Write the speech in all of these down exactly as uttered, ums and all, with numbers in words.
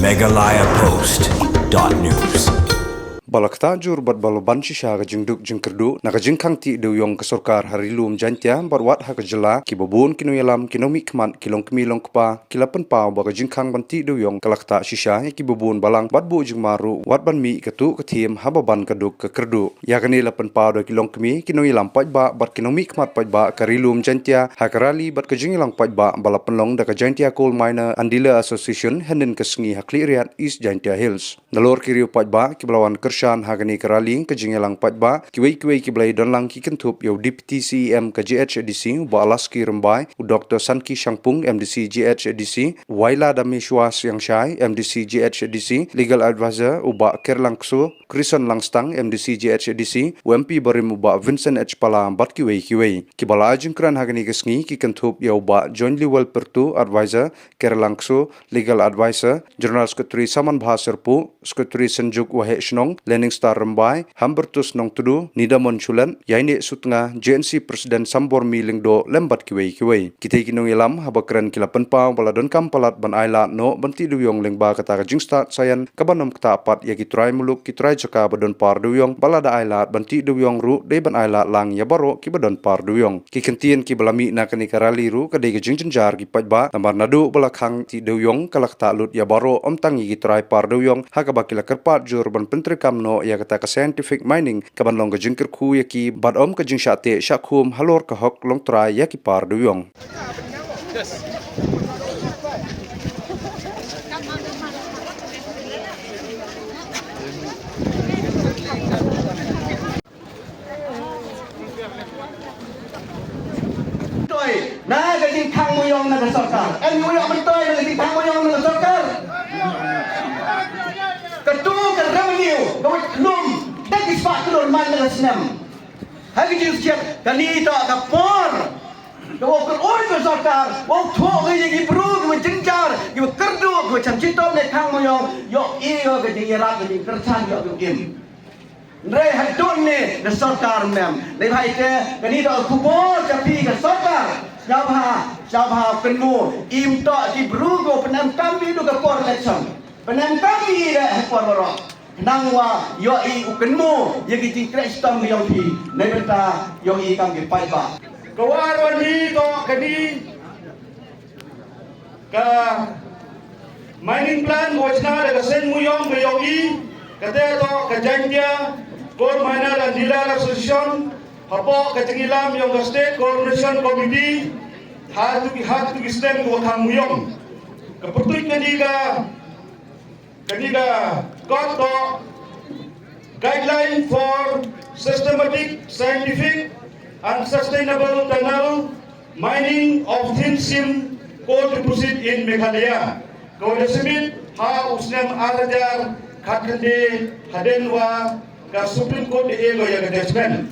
Meghalaya Post dot news. Ba la ktah jur bad ba la ban shisha ka jingduk jingkyrduh na ka jingkhang tih dewïong ka sorkar ha Ri Lum Jaiñtia bad wat ha ka jylla, kiba bun ki nongïalam, ki nongmihkhmat, ki longkmie longkpa ki la pynpaw ba ka jingkhang ban tih dewïong ka la ktah shisha ïa kiba bun balang bad buh jingmar ruh wat ban mih katto katne haba ban ka duk ka kyrduh. Ïa kane la pynpaw da ki longkmie, ki nongïalam paidbah bad ki nongmihkhmat paidbah ka Ri Lum Jaiñtia ha ka rally bad ka jingïalang paidbah ba la pynlong da ka Jaintia Coal Miner and Dealer Association hynnin ka sngi ha Khliehriat, East Jaintia Hills. Nalor ki riew paidbah kiba la wan kyrshan ha kane ka rally, ka jingïalang paidbah, kiwei kiwei kiba la ïadon lang ki kynthup ïa u Deputy C E M ka J H A D C u Bah Alaski Rymbai, u Doktor Sanki Shangpung, M D C J H A D C, Waila Dameshwa Siangshai, M D C J H A D C, Legal Advisor u Bah Kerlang Kso, Krison Langstang, M D C J H A D C, u M P barim u Bah Vincent H Pala bad kiwei kiwei. Kiba la ai jingkren ha kane ka sngi ki kynthup ïa u Bah Joinliwel Pyrtuh, Advisor, Kerlang Kso, Legal Advisor, General Secretary Samanbha Syrpuh, Secretary Synjuk Waheh Shnong Leningstar Rymbai, Hambertus Nongtdu, Nidamon Shulet, Ïaineh Sutnga, J N C President Sambormi Lyngdoh lem bad kiwei kiwei. Kitei ki nongïalam haba kren ki la pynpaw ba la donkam palat ban ailad noh ban tih dewïong lyngba kata ka jingstad saian kaban ym ktah pat ïa ki trai muluk, ki trai jaka ba don par dewïong ba la da ailad ban tih dewïong ruh dei ban ailad lang ïa baroh kiba don par dewïong. Ki kyntien kiba la mih na kane ka rally ruh ka dei ka jingjynjar ki paidbah namar naduh ba la khang tih dewïong ka la ktah lut ïa baroh, ym tang ïa ki trai par dewïong, ha kaba ki la kyrpad jur ban pyntreikam noh ïa kata ka scientific mining kaban long ka jingkyrkhu ïa ki bad ym ka jingshah teh shah khum halor ka hok longtrai ïa ki par dewïong. Toi na ka jingkhang muïong na ka sorkar. Em, muïong, em toi na ka jingkhang muïong na ka sorkar. Katu ka revenue ka wit lum da ki spah klur man na ka snem. Ha ka jingsiat kane to ka por ka wa ka oi ka sorkar wa thoh ka ïa ki bru ki wa jynjar ki wa kyrduh ki wa chan chitom ne khang muïong, ïoh i ïoh ka jingïarap ka jingkyrchan ïoh ka im. Hynrei haduh ne na sorkar mem. Dei bha ite kani da khubor ka phi ka sorkar. Sngewbha, sngewbha kynmaw im to ki bru ko pynem kam bi du ka por election. Pynem kam bi da ha por baroh. Nang wa ïoh i u kynmaw ïa ki jingtrei stom ki yong phi. Nei bynta ïoh i kam ki paidbah. Ka war wa ni to kani ka mining plan ko chna da ka seng muïong ka yong i, kata to ka Jaintia Coal Miner and Dealer Association, hapoh ka jingïalam yong ka State Coordination Committee, ha tu ki, ha tu ki stem ko khang muïong. Ka pyrtuit kani ka, kani ka kot to Guideline for Systematic, Scientific and Sustainable Tunnel Mining of Thin Seam Coal Deposit in Meghalaya. Ka wa da submit ha u snem ar hajar khatkhynde hadien wa ka Supreme Court da e ko ïa ka judgment.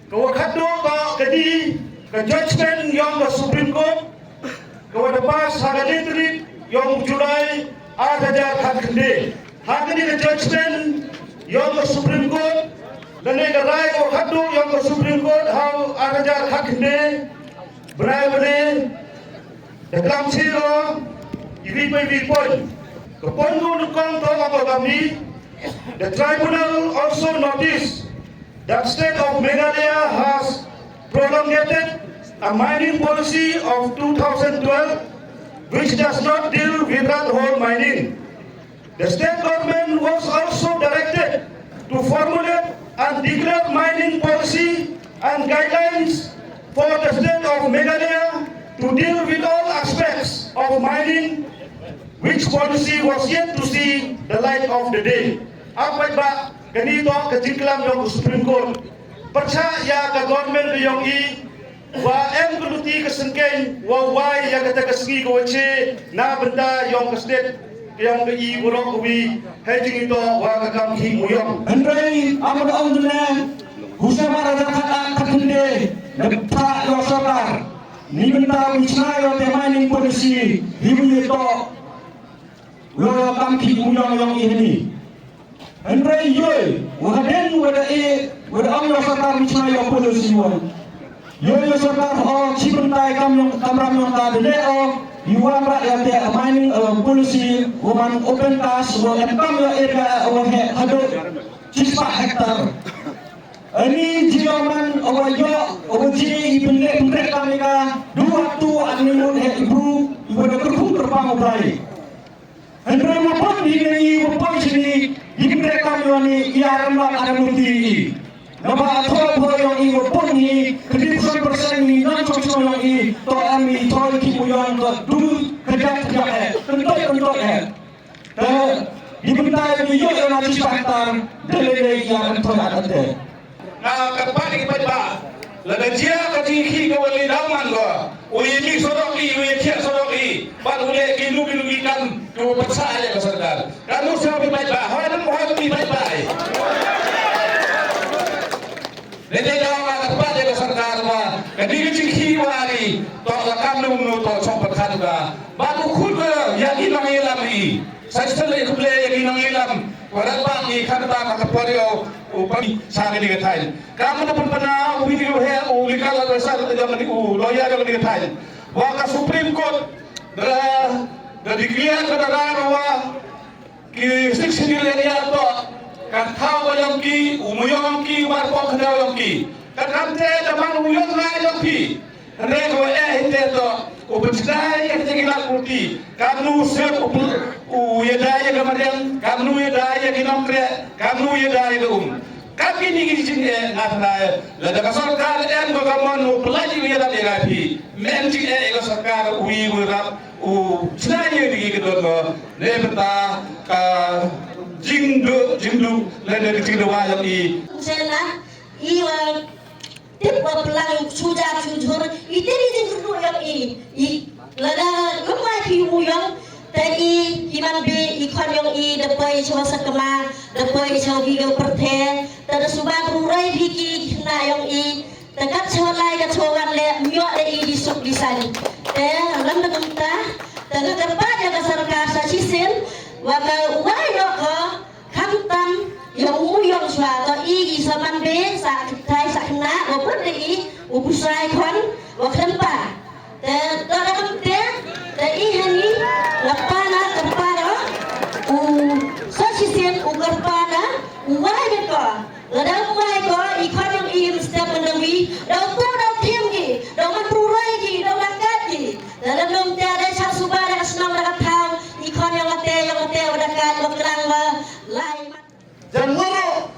Ka wa khadduh ka, ka di ka judgment yong ka Supreme Court ka wa da pass ha ka lynti yong July ar hajar khatkhynde. Ha kani ka judgment yong ka Supreme Court, lane ka rai ka wa khadduh yong ka Supreme Court ha ar hajar khatkhynde, brai bane da klam chi ro i wi pai wi point. Ka point ko nu kong to ka ka mi. The tribunal also noticed that state of Meghalaya has promulgated a mining policy of two thousand twelve, which does not deal with rat hole mining. The state government was also directed to formulate and declare mining policy and guidelines for the state of Meghalaya to deal with all aspects of mining, which policy was yet to see the light of the day. Apai ba kani to ka jingklam yong ka Supreme Court. Pyrshah ïa ka government ka yong i wa em ka luti ka sengkeng wa wai ïa kata ka sngi ka wache na bynta yong ka state ka yong ka i warok ka wi. Hei jing ito wa ka kam hi muyong. Hynrei am da ong dune husha mara da kata ka khynde da kata yong sorkar. Ni bynta u chna ïa te mining policy hi mu ïa to. Wa kam ki u yong yong i ni. Hynrei yoi, wa hadien wa da e, wa da ong ïa sorkar u chna ïa policy wa. Yoi ïa sorkar o chi bynta kam yong kam ram yong ka de le o. Ïa u wanrah ïa te mining, uh, policy, u man open cast, u em kam ïa area, u heh haduh shispah hektar. Ani jia man, u ïoh, u ji i pynleh pyntrek kam ïa ka, du atu ani ngut heh i bru, i bru da kyrpung kyrpang u Blai. Hynrei u pun hi na i, u pun shini, i pyntrek kam ïa ni, i aram lam aram luti i. Naba a thoi thoi yong i wa pun hi, kadi persen persen hi, nang chong chong yong i, to am i thoi ki u yong to du kajak kajak eh, kentoi kentoi eh. Te di bentai ni yo yo na chi paktam, dele le ya kentoi atat eh. Nga kyrpad ïa ki paidbah, lada jia ka jingkhih ka wali dawman ko, u ïa mih sodok i, u ïa thiah sodok i, bad u leh kino kino ki kam kiwa pynshai ïa ka sorkar. Katno sien phi paidbah, hoi nam hoi phi paidbah i. Dei dei daw nga kyrpad ïa ka sorkar ba kane ka jingkhih wa ari, to la kam ne um no to chong pyrkhat ka. Bad u khut ka ïa ki nongïalam i. Sa shisien la ïa khublei ïa ki nongïalam. Wa rat bang i khamtam ha ka por ïoh u pynshai kane ka thaiñ. Kam da pynpna u video he u legal advisor jong kane u lawyer jong kane ka thaiñ. Wa ka Supreme Court da, da declare ka da rai wa ki Sixth Schedule area to ka thaw ka yong ki, u muyong ki, u marpok ka thaw yong ki. Ka kam te da man u yong nga yong ki. Hynrei ko eh hynte to u pynshai ïa ka jingïalang pyrthei. Kamnu sep u pyn-, u ïadei ïa ka mariang, kamnu ïadei ïa ki nongtrei, kamnu ïadei ïa ka um. Kam kini ki jingeh nga tharai lada ka sorkar em ko ka mon u pynlait ïa ka ïarap ïa nga phi. Mem jingeh ïa ka sorkar u ïa u rap u chna ïa ki ka don ko. Ne bynta ka jingduk jingduk lane ka jingdawa ïa i. Sela i wa tip wa plang shuja shujur i tip i jingduk ïa i. I lada ngam ai phi u yong. Te i ki man bi i khon yong i da poi sha sakma da poi sha video pyrthe. Te da suba rurai phi ki khna yong i. Te kat sha lai kat sha wan le myo de i di suk di sani. Te lam da kumta te nga kyrpad ïa ka sorkar sa shisien wa ka wai ïoh ko khamtam ïa u muyong shwa to i i sa man be sa thai sa khna wa pun de i u busai khon wa khlem pa. Te to da kumte te i hani la pa na kyrpad u sa shisien u kyrpad u wai de ko. Lada u wai ko i khon yong i mstep myndawi daw to daw thiem ki daw man rurai ki daw lakat ki. Lada nong te da sha suba da ka shnong da ka thaw i khon yong te yong te wa da kat wa krang wa lai. Jan waro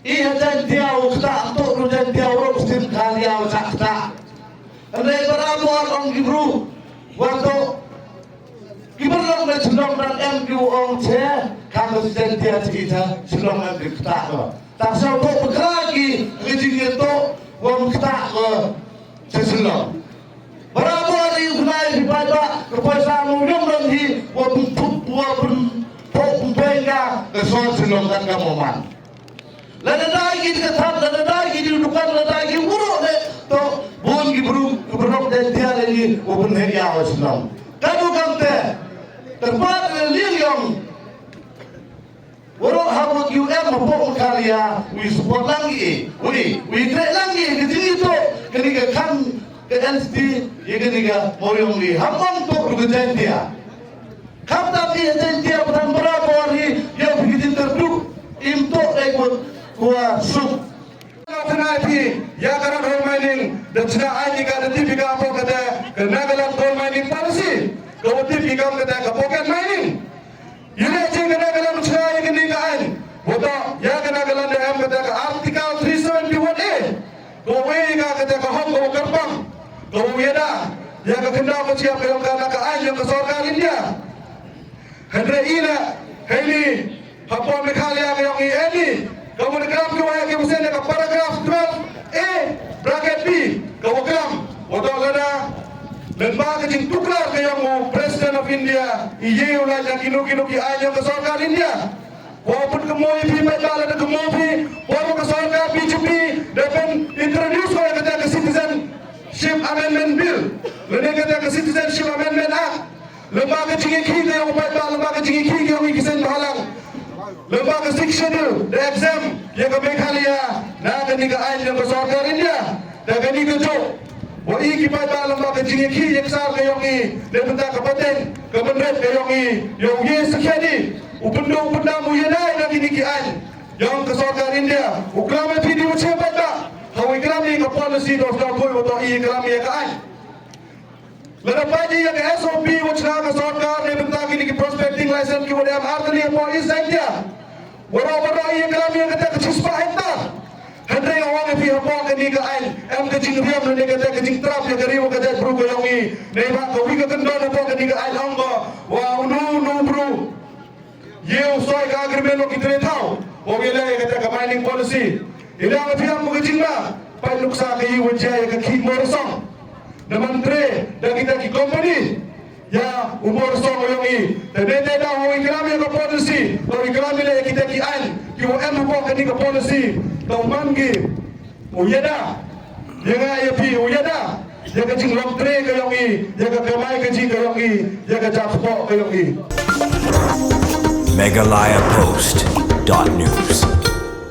i ha jan diaw kta to ru jan diaw ro stim kha diaw cha kta. Hynrei barabor ong ki bru wa to ki bru long na chnong dang em ki ong che ka ko jan diaw chi ta chnong em ki kta ko. Ta sa to bakra ki ki jing to wa kta ko. Shisien long. Barabor i u khnai phi paidbah ka poisa mu yong dang hi wa pun pun wa pun pok pun peng ka ka sor shisien long kan ka moman. Lada dai ki ka thap lada dai ki dukan lada ki muruk de to bun ki bru ki bru de dia le ni wa pun he ya wa shisien long. Ka du kam te terpat le liang yong. Waroh ha U M hapoh Meghalaya, wi support lang i, wi, wi treh lang i, ka jingïatoh, kane ka khang, ka N C T, ïa kane ka mawïong i, ha mon tok ruh ka Jaintia. Khamtam i Jaintia, ba tang barabor i, ïa phi ka jingkyrduh, im tok dei kut, kwa suk. Nga kynai phi ïa ka Rat Hol Mining da chna ai ni ka da tip ïa ka hapoh kata ka Nagaland Coal Mining Policy ka wa tip ïa ka kata ka pocket mining. Ïa leh jing ka Nagaland chna ïa kane ka aiñ wa toh ïa ka Nagaland da em kata ka Article three seventy one A ka wa wei ïa ka kata ka hok ka wa kyrpang ka wa ïada ïa ka khyndaw ka jingïap ka yong ka na ka aiñ yong ka sorkar India. Hynrei i la heini hapoh Meghalaya ka yong i heini ka mut klam ki waheh ki mesen ka paragraph twelve A bracket B ka wa klam wa toh lada lynba ka jingtuklar ka yong u President of India i ye u lait na kino kino ki aiñ yong ka sorkar India. Wa put ka moi phi mai ka lada ka moi phi wa ka sorkar B J P da pyn introduce ko kata ka Citizenship Amendment Bill lane kata ka Citizenship Amendment Act. Lymba ka jingïakhih ka yong u paidbah, lymba ka jingïakhih ka yong i ki seng bhalang. Lymba ka Sixth Schedule da exempt ïa ka Meghalaya na kane ka aiñ yong ka sorkar India. Da kane ka jok Wa i ki paidbah lyngba ka jingïakhih ïaksar ka ïong i, ne bynta ka pateng ka mynrit ka ïong i, ïa u ye sakhiat i, u pynduh pyndam u ïadei na kine ki aiñ. Ïong ka sorkar India, u klam ïa phi di u che paidbah, ha u i klam ïa ka policy da u sdang khuid wa toh i klam ïa ka aiñ. Lada peit ïa ka S O P wa chna ka sorkar ne bynta kine ki prospecting license ki wa dang em artylli hapoh East Jaintia. Waroh waroh ïa klam ïa kata ka shispah hektar. Hynrei nga ong ïa phi hapoh kane ka aiñ em ka jingriam ne kata ka jingtrap ïa ka ri wa ka jaitbru ka ïong i. Neibhah ka wi ka kyndon hapoh kane ka aiñ ong ko wa uno uno bru. Ïa u soi ka agreement wa ki tre thaw wa u ïaleh ïa kata ka mining policy. Ïa nga phi ong ka jingma, peit nuksa ka ïa u jia ïa ka khih Moresong. Naman tre da kita ki company ïa u Moresong u ïong i. Te ne te da u i klam ïa ka policy, u i klam ïa kita ki aiñ ki u em hapoh kane ka policy. Te u man ki u ïada. Ïa nga ïa phi u ïada ïa ka jinglong tre ka ïong i, ïa ka kamai ka jing ka ïong i, ïa ka jingkpoh ka ïong i. Meghalaya Post dot news.